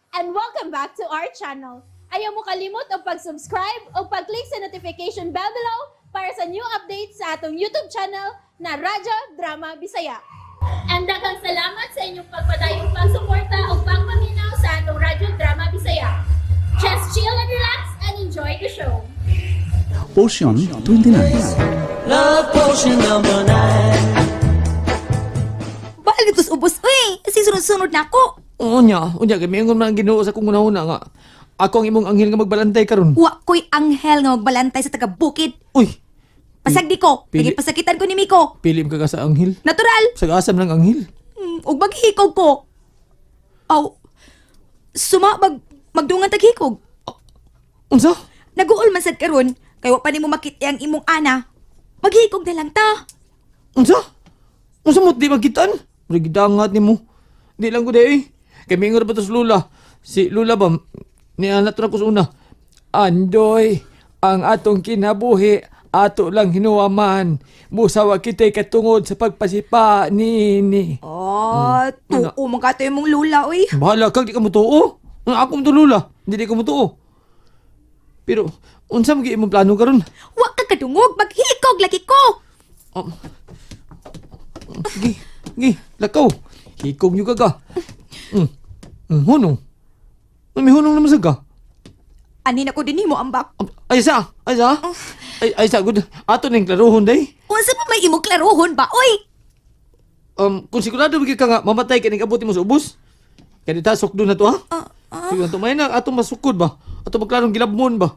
And welcome back to our channel. Ayaw mo kalimot og pag-subscribe o pag-click sa notification bell below para sa new updates sa atong YouTube channel na Radyo Drama Bisaya. And daghang salamat sa inyong pagpadayong pagsuporta o pagpaminaw sa atong Radyo Drama Bisaya. Just chill and relax and enjoy the show. Potion 29. Love potion number 9. Balik tos ubos, uy! Kasi sunod-sunod na ako. Oo nya, unya kay miingon man ang Ginoo sa akong una nga. Ako ang imong anghel nga magbalantay karon. Wa ko'y anghel nga magbalantay sa taga-bukid. Uy, Pasagdi ko. Pili- Pili. Pasakitan ko ni Miko. pili ka sa anghel. Natural. Sa asam ng anghel. Ug maghikog ko. Aw, suma magdungan taghikog. Unsa? Naguol man sad karon kay wa pa nimo makita ang imong ana. Maghikog na lang ta. Unsa? Unsa mo di magkitan? Murag gidangat nimo. Di lang ko di eh. Kay miingon ba to sa Lula? Si Lula ba niana to na ko sa una. Andoy, ang atong kinabuhi ato lang hinuwaman. Busa wa kita'y katungod sa pagpasipa niini. Ah, tuo man kato imong lula, uy. Bahala ka, di ka mutuo. Ang ako mo lula, hindi di ka mutuo. Pero, unsa man gyud imong plano karon? Wa ka kadungog, maghikog lagi ko. Gi, gi, lakaw. Hikog nyo ka ka. Hunong. Ay, may hunong naman sa ka. Ani na ko dinhi mo ambak. Ay, sa, ay, sa. Ay, ay, sa, good. Ato na yung klaruhon, day. Unsa pa may imong klarohon ba, uy? Kung sigurado ba ka nga, mamatay ka ning abuti mo sa ubos. Kaya dita, sukdo na to, ha? Sige, ato may na, ato masukod ba? Ato magklarong gilabmon ba?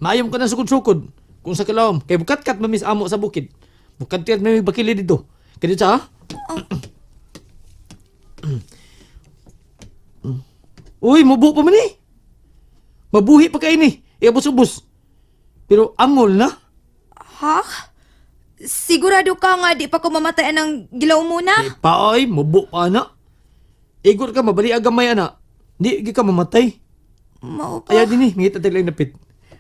Maayom ka na sukod-sukod. Kung sa kalawom, kay bukat-kat mamis amo sa bukid. Bukat-kat may bakili dito. Kaya dito, ha? Uy, mubo pa man eh. Mabuhi pa kayo ni. Iabos-ubos. Pero angol na. Ha? Sigurado ka nga di pa ko mamatayan ng gilaw muna? Di pa ay, mubo pa na. Igor ka, mabali agamay ana. Di, di ka mamatay. Mao pa. Ayaw din eh, mangita tayo lang napit.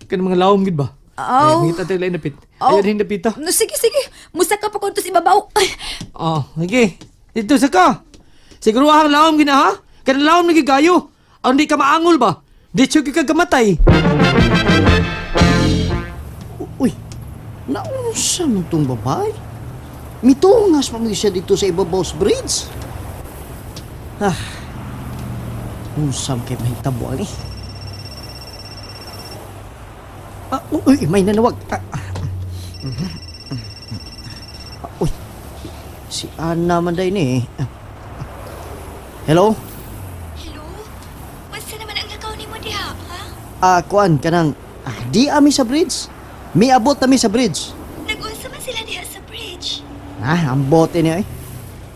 Kanang mga lawom gid ba? Aw. Ay, mangita tayo lang napit. Aw. Ayaw din napita. No, sige, sige. Musa ka pa kontos ibabaw. Ay, Ah, sige. Dito sa ka. Siguro ang lawom gina ha? Kanang lawom lagi gayo. Aron di ka maangol ba? Di siya ka kamatay. Uy, naunsa man tong babae? Mitungas pa man siya dito sa ibabaw sa bridge. Ah, unsam kay mahitabo ani. Ah, uy, may nanawag. Ah, ah, mhm. Ah, uy, si Ana man day ni. Ah, ah. Hello? Hello? Unsa naman ang lakaw nimo diha, ha? Ah, kuan kanang ah, di ami sa bridge. Miabot ami sa bridge. Nag-unsa man sila diha sa bridge? Ah, ang bote niya eh.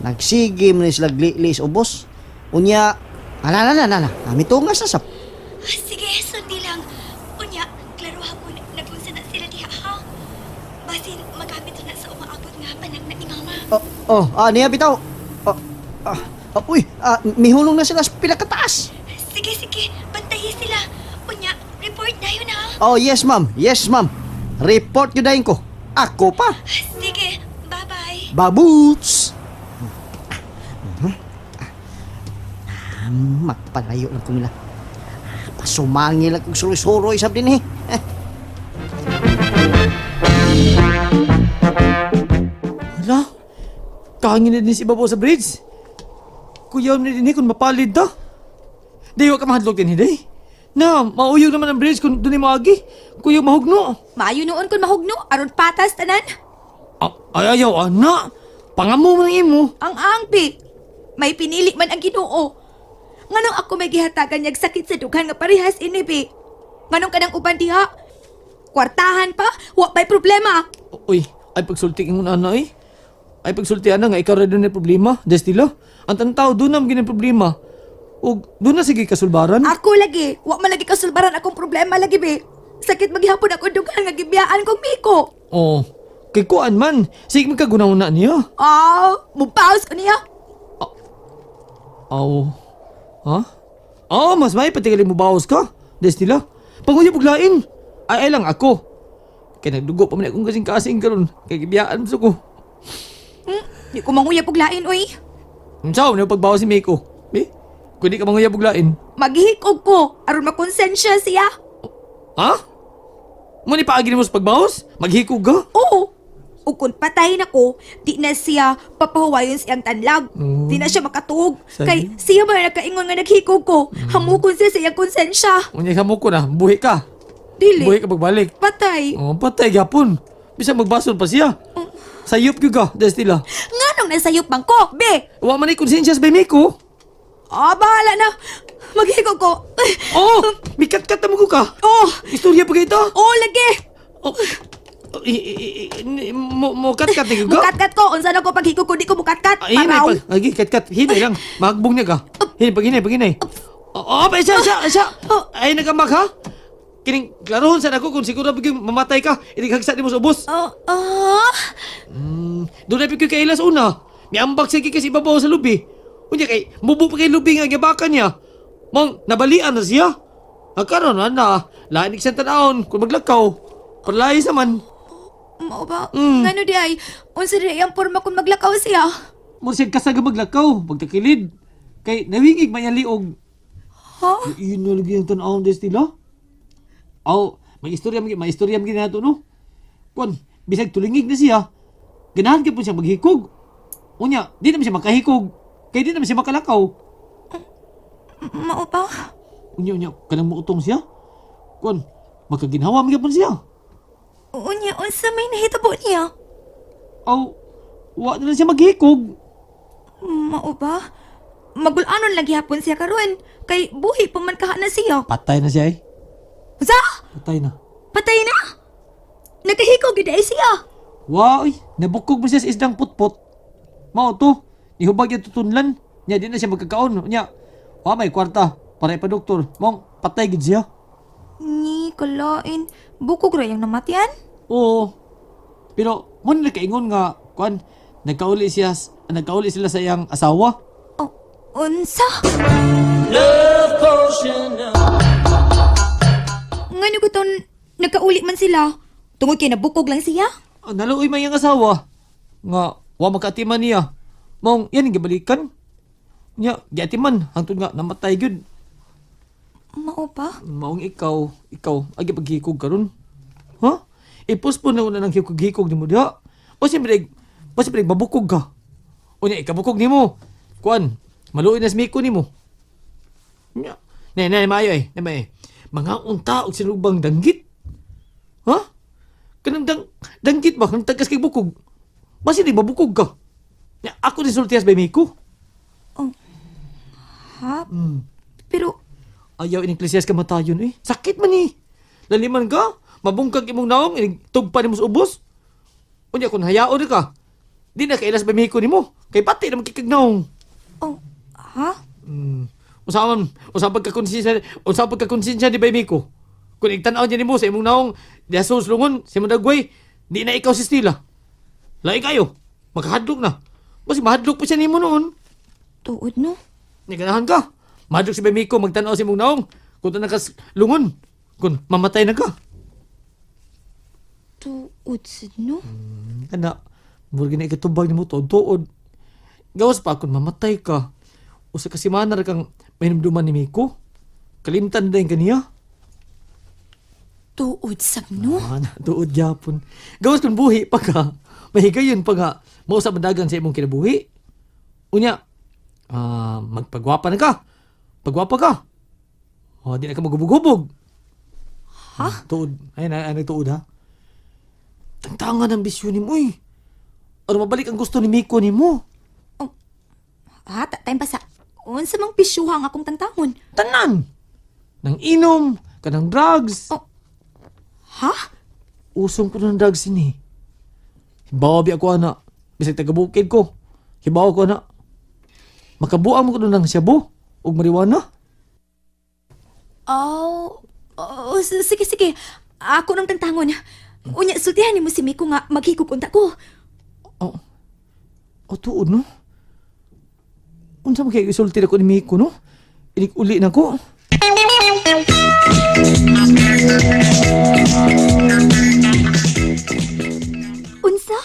Nagsige man ni sila gli-li sa ubos. Unya, ala ala ala, ala. Kami tungas na sa. Sige, sundi lang. Unya, klaro hapon, nag-unsa na sila diha, ha? Basin, magamit na sa umaabot nga panagna ni mama. Oh, oh, ah, niya bitaw. Oh, ah, ah, uy, ah, mihulong na sila sa pinakataas. Sige, sige, bantayi sila. Unya, report dayon ha. Oh, yes ma'am. Yes ma'am. Report yun dahin ko. Ako pa. Sige, bye-bye. Babuts! Ah, magpalayo lang ko nila. Pasumangil lang kong suroy-suroy sab din eh. Hala, kahangin na din si ibabaw sa bridge. Kuya na din eh, kung mapalid ta. Di, wa ka mahadlok din, hindi. Na, mauyog naman ang bridge kung doon maagi. Kuya, mahugno. Maayo noon kung mahugno, aron patas tanan. Ah, ay, ayaw, ana. Pangamo man ang imo. Ang angpi. May pinili man ang Ginoo. Nganong ako may gihatagan niyag sakit sa dughan nga parehas ini bi. Nganong kanang uban diha? Kwartahan pa, wa pa'y problema. Uy, ay pagsulti mo na ana eh. Ay pagsulti ana nga ikaw ra doon problema. Destila, ang tantaw doon ang gina problema. Ug doon na sige kasulbaran. Ako lagi, wa man lagi kasulbaran akong problema lagi bi. Sakit maghapon ako dughan nga gibiyaan kong miko. Oh, kay kuan man. Sige man kagunaw na niya. Ah, mupaos ko niya. Aw. Ha? Oh, mas may patigali mo bawas ka. Destila, pangunya puglain. Ay, ay lang ako. Kay nagdugo pa man akong kasing-kasing karon. Kay gibiyaan sa ko. Di ko manguya puglain, uy. Unsa man pagbawas ni Miko? Eh? Kung di ka manguyab og lain. Maghihikog ko aron makonsensya siya. Ha? Mo ni paagi nimo sa pagbaos? Maghikog ka? Oo. Ug kung patay na ko, di na siya papahuwayon siyang tanlag. Di na siya makatuog. Sayo. Kay siya ba nakaingon nga naghikog ko? Hamukon siya sa iyang konsensya. Unya ka mo ko na, buhi ka. Dili. Buhi ka pagbalik. Patay. Oh, patay gyapon. Bisag magbasol pa siya. Sayop gyud ka, Destila. Nganong nasayop man ko, be? Wa man ni konsensya sa Miko. Ah, bahala na. Maghikog ko. Oh, mikat-kat na mo ko ka. Oh, Istorya pa kayo oh lagi. Oh, oh, mo mo kat-kat ni ka? Mukatkat ko. Unsa na ko paghikog ko, di ko mukatkat. Ay, hinay Paraw. pag lagi kat-kat hinay lang. Mahagbong niya ka. Hinay pag hinay pag hinay. Oh, oh, pa isa isa isa. Ay nagamak ha. Kining klarohon sa nako kung siguro pag mamatay ka, inighagsa nimo sa ubos. Oh, ah. Doon na kay kailas una. Miambak siya kay ibabaw sa lubi. Unya kay mubo pa kay lubi nga gibakan niya. Mong nabalian na siya. Ang karon na na, lain siyang tan-awon kung maglakaw. Parlay sa man. Mao ba? Mm. Ngano di ay? Unsa di ay ang porma kung maglakaw siya? Mo siya kasaga maglakaw, pagtakilid. Kay nawingig man yang liog. Ha? Iyon na lagi ang tan-awon des nila. Aw, may istorya man nato no. Kuan, bisag tulingig na siya. Ganahan kay po siya maghikog. Unya, di naman siya makahikog. Kay di naman siya makalakaw. Mao ba? Unya, unya, kanang muutong siya. Kuan, makaginhawa man gyapon siya. Unya, unsa may nahitabo niya? Aw, wa na lang siya maghikog. Mao ba? Magulanon lang gihapon siya karon. Kay buhi pa man kaha na siya. Patay na siya eh. Unsa? Patay na. Patay na? Nagahikog gyud ay siya. Wa, uy, nabukog mo siya sa isdang putput. Mao to, nihubag yung tutunlan. Nya, di na siya magkakaon. Nya, wa may kwarta para ipa-doktor. Mong, patay gid siya. Ni kalain, bukog ra yang namatian. Oo. Pero, mo na nakaingon nga, kuan, nagkauli sila sa iyang asawa. Oh, unsa? Love potion number Ngano ko ton nagkauli man sila. Tungod kay nabukog lang siya. Ah, naluoy man iyang asawa. Nga, wa magkaatiman niya. Mong, yan ang gibalikan. Nya, giatiman, hangtod nga, namatay gyud. Mao ba? Maong ikaw, ikaw, agi paghikog karon. Ha? Ipuspon na una ng hikog-hikog nimo diha. O siyempre, o siyempre, mabukog ka. Unya, ikabukog nimo. Kuan, maluoy na si Miko nimo. Nya, ne, ne, maayo eh, ne, maayo eh. Mga unta og sinubang danggit. Ha? Kanang danggit ba? Kanang tagas kay bukog. Basi di mabukog ka. Nya, ako ni sultias bay Miko. Ha? Pero Ayaw ining klesiyas ka matayon eh. Sakit man eh. Laliman ka, mabungkag imong naong, ining tugpa nimo sa ubos. Unya kung hayaon ka, di na kailas ba mihiko nimo. Kay pati na magkikag naong. oh, ha? Unsa man, unsa pagkakonsensya ni Bay Miko. Kung igtan-aw niya nimo sa imong naong, diha sa lungon, sa imong dagway, di na ikaw si Stila. Lain kayo, makahadlok na. Basi mahadlok pa siya nimo noon. Tuod no? Naganahan ka. Mahadlok si Bay Miko, magtan-aw sa imong naong. Kung na kas lungon, kung mamatay na ka. Tuod sad no? Kana, murag na ikatubag nimo tuod-tuod. Gawas pa kung mamatay ka. Usa ka semana ra kang mahinumduman ni Miko. Kalimtan na din kaniya. Tuod sab no? Ah, tuod gyapon. Gawas kung buhi pa ka. Mahigayon pa nga. Mausa mandagan sa imong kinabuhi. Unya, magpagwapa na ka. Pagwapa ka. Oh, di na ka magubog-hubog. Ha? Tuod. Ay, ay, ay, tuod ha. Tangtangan ang bisyo ni mo eh. Ano mabalik ang gusto ni Miko ni mo? Ha, time pa sa unsa mang pisyuha ang akong tangtangon? Tanan! Nang inom, kanang drugs. Oh. Ha? Usong ko ng drugs ini. Hibaw bi ako ana. Bisag taga-bukid ko. Hibaw ko ana. Makabuang mo ko ng shabu ug marijuana. Oh, oh, sige sige. Ako nang tangtangon. Unya sultihan nimo si Miko nga maghikog unta ko. Oh. Oh, tuod no. Unsa man kay isulti nako ni Miko no? Inig uli na ko. Unsa?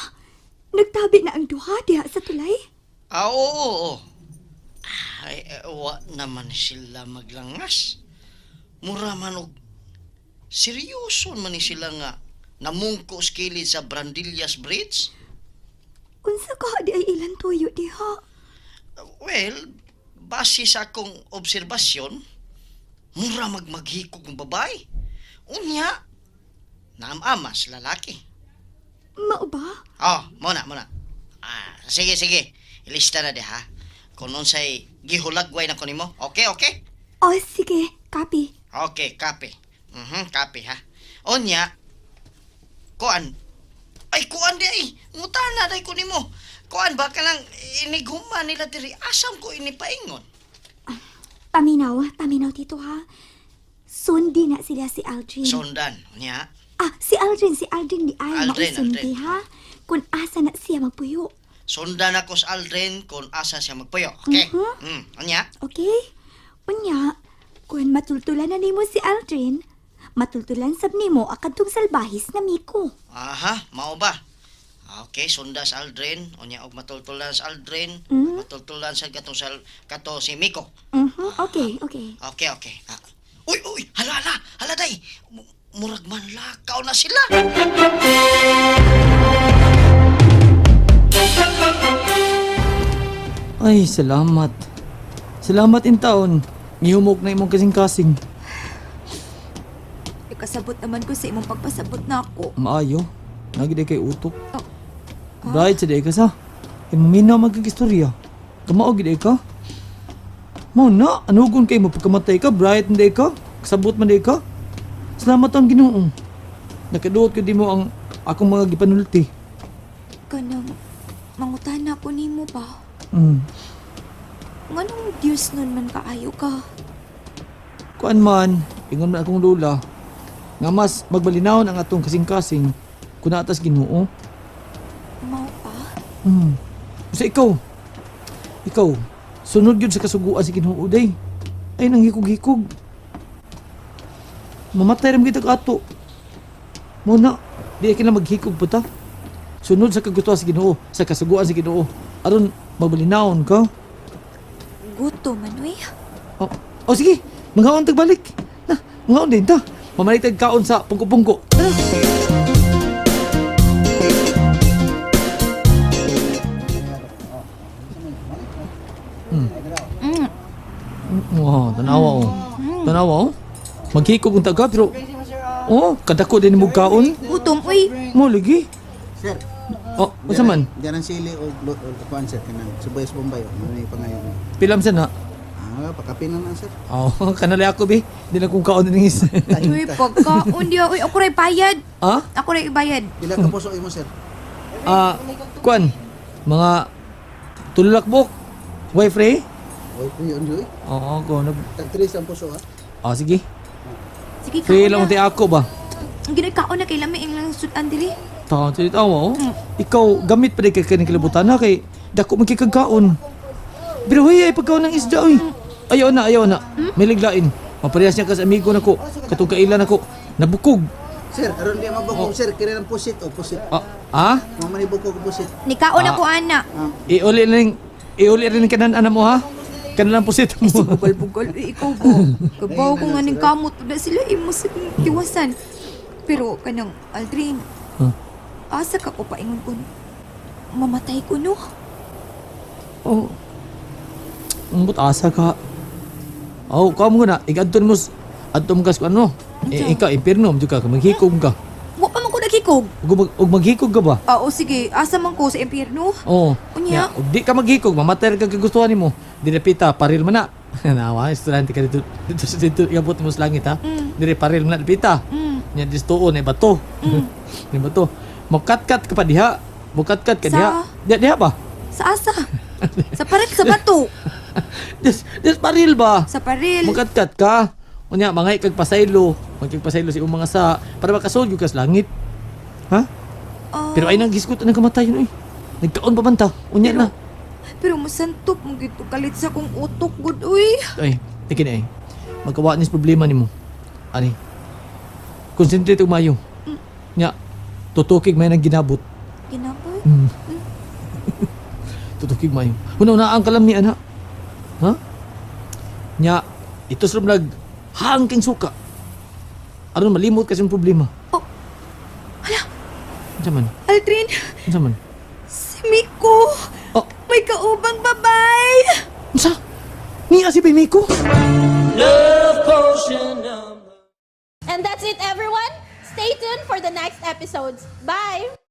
Nagtabi na ang duha diha sa tulay? Ah, oo, oo. Ay, eh, wa naman sila maglangas. Mura man og seryoso man ni sila nga namungko sa kilid sa Brandillas Bridge. Unsa ka di ay ilang tuyo diha? Well, base sa akong obserbasyon, mura magmaghikog ang babae. Unya, naamamas lalaki. Mao ba? Oh, muna, muna. Ah, sige, sige. Ilista na di ha. Kung unsay gihulagway na ko nimo. Okay, okay? Oh, sige, copy. Okay, kape. Kape ha. Unya, kuan. Ay, kuan di ay. Ngutana day ko nimo. Kuan ba ka lang iniguma nila diri asam ko inipaingon. Paminaw, paminaw tito ha. Sundi na sila si Aldrin. Sundan, unya. Ah, si Aldrin di ay Aldrin, maisundi Aldrin. ha. Kung asa na siya magpuyo. Sundan ako sa Aldrin kung asa siya magpuyo. Okay? Unya. Okay? Unya, kung matultulan na nimo si Aldrin, matultulan sab nimo akadtong salbahis na Miko. Aha, mao ba? Okay, sunda sa Aldrin, unya og matultulan sa Aldrin, matultulan sa katong sa kato si Miko. Okay, okay. Okay, okay. Ah. Uy, uy, hala, hala, hala day. Murag man lakaw na sila. Ay, salamat. Salamat in taon. Ngihumok na imong kasing-kasing. Ikasabot naman ko sa imong pagpasabot na ako. Maayo. Nagi kay utok. Oh. Bright sa day ka sa. Imong magkagistorya. Kamao gid ka. Mao na, anugon kay mo pagkamatay ka, bright man day ka. Kasabot man day ka. Salamat ang Ginoo. Nakaduot ko di mo ang akong mga gipanulti. Kanang mangutana ko nimo ba? Nganong Diyos nun man kaayo ka? Kuan man, ingon man akong lula, nga mas magbalinawon ang atong kasing-kasing kun atas Ginoo. Mao pa? Sa ikaw, ikaw, sunod yun sa kasuguan sa Ginoo day. Ay nang hikog-hikog. Mamatay rin kita ato. Muna, di ka na maghikog pa ta. Sunod sa kagustuhan sa Ginoo, sa kasuguan sa Ginoo. Aron magbalinawon ka. Guto man uy. Oh, oh sige, mangaon tag balik. Na, mangaon din ta. Mamalit tag kaon sa pungko-pungko. Tara. Mm. Wow, tanawa oh. Tanawa oh. Maghikog ang taga pero oh, kadako din mo kaon. Gutom uy. Mo lagi. Sir. Oh, unsa man? Diyan ang sili o kuan sir kanang sibuyas bombay o may pangayon. Pilam sa na. Ah, pakapin na lang sir. Oh, kanali ako bi. Di na kong kaon ningis. Uy, pagkaon diya. Uy, ako ray bayad. Ah? Ako ray bayad. Pila ka puso imo sir? Ah, kuan, mga tulakbok. Way free? Oy, kuy on joy. Oo, ko nag Tag tres ang puso ha. Ah, sige. Sige, Free kaon lang na. ti ako ba? Ang ginagkaon na kay lami ang lang sudan diri. Taon sa tawa oh. Ikaw gamit pa di kay kaning kalibutan na kay dako man kay kagkaon. Pero huy ay pagkaon ng isda oy. Ayaw na, ayaw na. May liglain. Maparehas niya ka sa amigo nako. Katong kailan nako. Nabukog. Sir, aron di mabukog sir, kini ang pusit o pusit. Ah, ah? Mama ni bukog pusit. Nikaon Ah. ako ana. Iuli rin iuli rin kanan ana mo ha. Kanan lang pusit mo. Bugal-bugal uy, ikaw ba? Kabaw ko nga ning kamot na sila imo sa tiwasan. Pero kanang Aldrin, Huh? asa ka ko paingon ko mamatay ko no. Oh. Ambot asa ka. Oh, kamo na igadton mo adto mo kas ano. Unsa? Eh, ikaw impierno mo ka maghikog ka. Wa pa man ko naghikog. Ug maghikog ka ba? Ah, o sige, asa man ko sa impyerno? Oo. Unya? Ya, ug di ka maghikog, mamatay ka kagustuhan nimo. Dinapita paril man na. Nawa, estudyante ka dito dito sa dito iabot mo sa langit ha. Dire paril man na dipita. Nya distuon ay bato. Ni bato. Mukatkat ka pa diha. Mukatkat ka Sa? diha. Diha diha ba? Sa asa? Sa paril sa bato. Des paril ba? Sa paril. Mukatkat ka. Unya mangay kag pasaylo, magkag pasaylo si imong mga sa para makasud gyud ka sa langit. Ha? Ah, Pero ay nang gisgot ang kamatayon oy. Nagkaon pa man ta. Unya na. Pero masantop mo gito kalit sa kong utok gud uy. Ay, tiki na eh. Magkawa nis problema nimo. Ani. Concentrate og maayo. Nya, tutukig may nang ginabot. Ginabot. Tutukig maayo. Una-una ang kalam ni ana. Ha? Nya, ito sa nag hangking suka. Aron malimot kasi yung problema. Oh. Hala, Unsa man? Aldrin, Unsa man? si Miko. Oh, May kaubang babay. unsa? Niya si Miko? Love potion number. And that's it, everyone. Stay tuned for the next episodes. Bye!